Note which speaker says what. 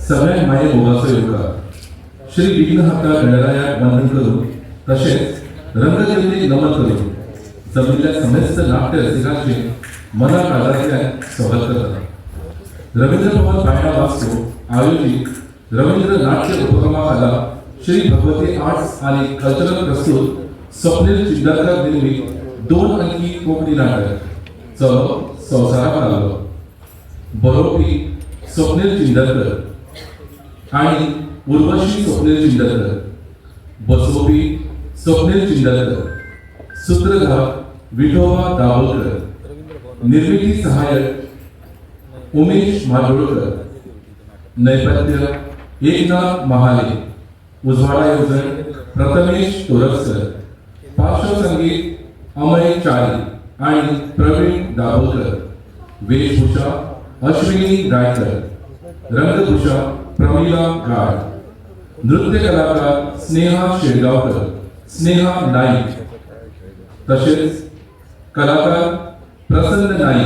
Speaker 1: सगळ्यांक माये मोगाचो येवकार. श्री विघ्नहर्ता गणरायाक वंदन करून तशेंच रंगदेवतेक नमन करून जमिल्ल्या समेस्त नाट्य रसिकांचे मना काळजांतल्यान स्वागत करता. रवींद्र भवन, बायणा, वास्को आयोजित रवींद्र नाट्य उपक्रमा खाला श्री भगवती आर्ट्स आणि कल्चरल प्रस्तुत स्वप्नील चिंदलकर निर्मित दोन अंकी कोंकणी नाटक चलो संवसाराक लागलो. बरोवपी स्वप्नील चिंदलकर आणि उर्वशी स्वप्नील चिंदलकर, बसोवपी स्वप्नील चिंदलकर, सूत्रधार विठोबा दाभोलकर, निर्मिती सहाय्यक उमेश म्हार्दोळकर, नैपथ्य एकनाथ महाले, उजवाडा येवजण प्रथमेश तोरसकर, पार्श्वसंगीत अमय चारी आणि प्रवीण दाभोलकर, वेशभूषा अश्विनी गायकर, रंगभूषा प्रमिला गाड, नृत्य कलाकार स्नेहा शेडगावकर, स्नेहा नाईक, तसेच कलाकार प्रसन्न नाईक.